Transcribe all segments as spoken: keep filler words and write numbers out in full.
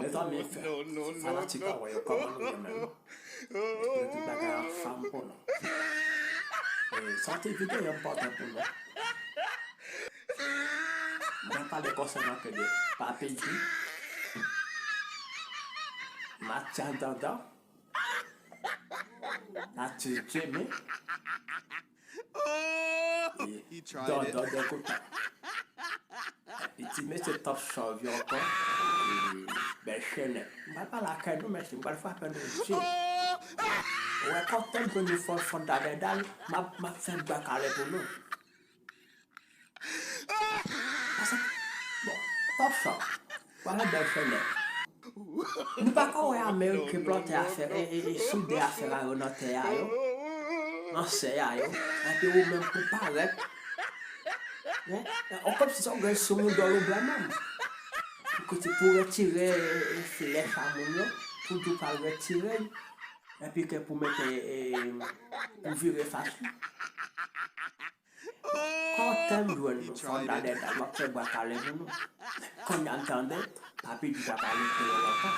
Mezanmi, fanatik a wè yo kòman nou ye menm. Yo di bagay ansanm pou nou. E, sòti videyo m pote pou nou. Mwen pale konsènan ke de Papi G, Mathias Dandan, Atis Jimmy, e Dòdò Dèkoutan. Epi ti mesye Top Chòv yo ankò, e, Bèl Chenèt. M pral pale ak nou, mesye, m pral frape nou je. Ou wè, kòm tèm ke nou fò fon dadèdal, m ap, m ap fè bwa kale pou nou. Paske, bon, Top Chòv, pale Bèl Chenèt. Nou pako wè Ameriken plante afè, e, e, e soude afè a yo nan tè a yo, nan sè a yo, epi ou menm pou parèt, en, e, kòmsi se yon grenn soumoudòl ou bwè menm. Pou kote pou retire, e, e, flèch a moun yo, pou di w pral retire l, epi ke pou mete, e, pou vire fas li. Kòm tèm jwenn nou, fò n dadèdal, m ap fè bwa kale pou nou. Kounye a m tande, Papi G pa pale kreyòl ankò.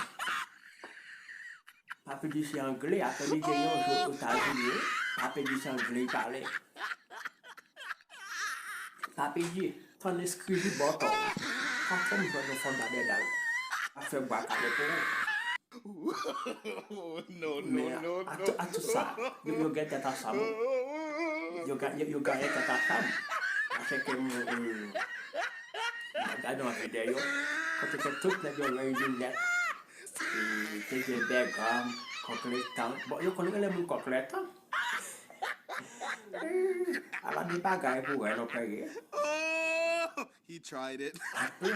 Papi G se angle, apre li gen yon jou Etazini, Papi G se angle li pale. Papi G, tann eskrivi bòtò. Kòm tèm jwenn nou, fò n dadèdal, m ap fè bwa kale pou ou. Men a, a tou, a tou sa, yo, yo gen tèt ansanm. Yo, ga- yo, yo genyen tèt ansanm. Paske m, m, m gade yon videyo kote ke tout nèg yo reyini nèt. E te gen Bègòm, Kòk Letan. Bon, yo konn rele moun Kòk Letan. Ala de bagay pou wè nan peyi. He tried it. Apre,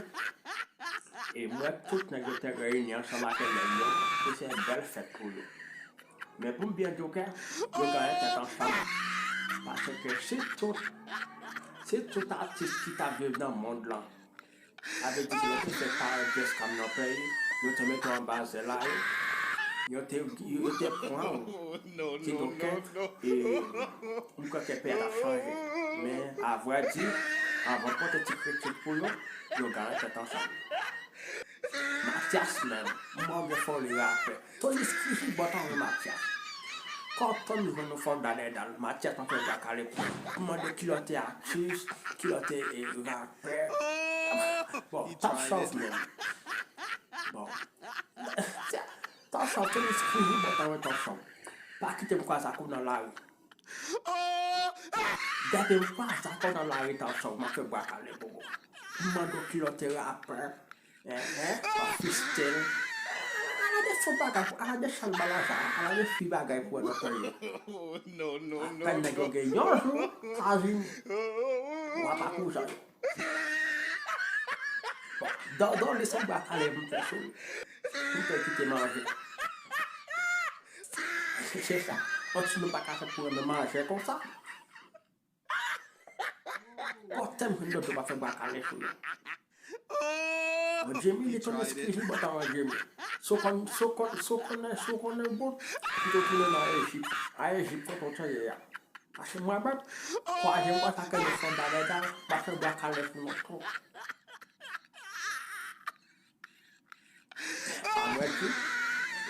e m wè tout nèg yo te reyini ansanm ak nèg yo, e se bèl fèt pou yo. Men pou m byen di w ke yo genyen tèt ansanm. Paske si tout, si tout atis ki t ap viv nan mond lan, sa vle di ke yo te fè parèt Jessica nan peyi, yo te mete w anba zèl a yo, yo te, yo te pran w. Kidonk, e, m kwè ke peyi a t ap chanje. Men, avrèdi, anvan m pote ti kritik pou yo, yo genyen tèt ansanm. Mathias menm, m wè w gen foli rapè. Tony Scrivy bò tankou Mathias. Kòm tèm jwenn nou fò n dadèdal, Mathias pa fè bwa kale pou ou. M mande kilè w te atis, kilè w te, e, rapè. Bon, Top Chòv menm. Bon. Top Chòv, Tony Scrivy bò tankou Top Chòv. Pa kite m kwaze ak ou nan lari. Depi m kwaze ak ou nan lari, Top Chòv, m ap fè bwa kale pou ou. M mande w kilè w te rapè. Hein, hein, w ap freestyle. Ala de fo bagay, ala de chalbalaza, ala de fi bagay pou wè nan peyi. Apèn nèg yo gen yon jou, sa vin. W ap akouza yo. Bon, Dòdò, li se bwa kale pou m fè sou li. Pou m fè kite manje. Se sa. Anti nou pa ka fè pou renmen manje konsa. Kòm tèm jwenn Dòdò pa fè bwa kale sou li. Bon, Jimmy, li Tony Scrivy bò tankou Jimmy. Si w konn, si w konn, si w konnen, si w konnen bout, pito tounen nan Ejip. A Ejip, kote w te ye a. Paske mwen menm, twazyèm fwa sa ke nou fè bagay sa, m ap fè bwa kale pou nou tou. Anmwèt wi.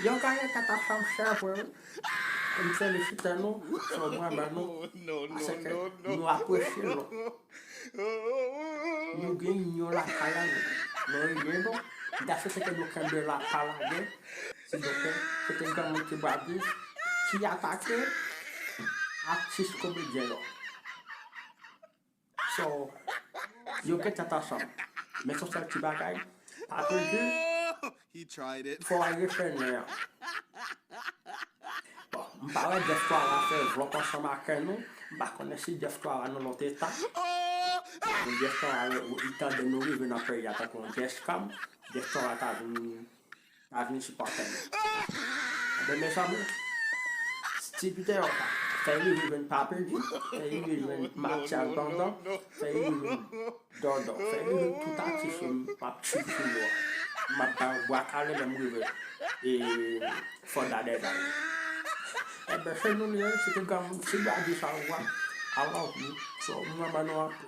Yo genyen tèt ansanm, chè vre wi. M felisite nou, so mwen ban nou, paske nou apresye nou. Nou gen inyon lakay a nou. Nou reyini nou. M ta swete ke nou kenbe la pa lage. Sidonk, se te granmoun ti bwa bouch ki atake atis komedyen yo. So, yo gen tèt ansanm. Men se yon sèl ti bagay. Papi G, fò w al refè nen an. Bon, m pa wè Diaspora fè vlòg ansanm ak nou. M pa konnen si Diaspora nan lòt eta. Men Diaspora, ou, li tande nou rive nan peyi a tankou yon Jessica. Diaspora ta vin ta vin sipòte nou. Ebyen, mezanmi, ti videyo sa, fè rive jwenn Papi G, fè rive jwenn Mathias Dandan, fè rive jwenn Dòdò, fè rive jwenn tout atis yo, m ap tchouchou yo. M ap ba yo bwa kale lè m rive, e, Fondadèzay. Ebyen, se nou li ye, se te granmoun, se gade sa ou a, I love you. So, mwen ban nou anpil.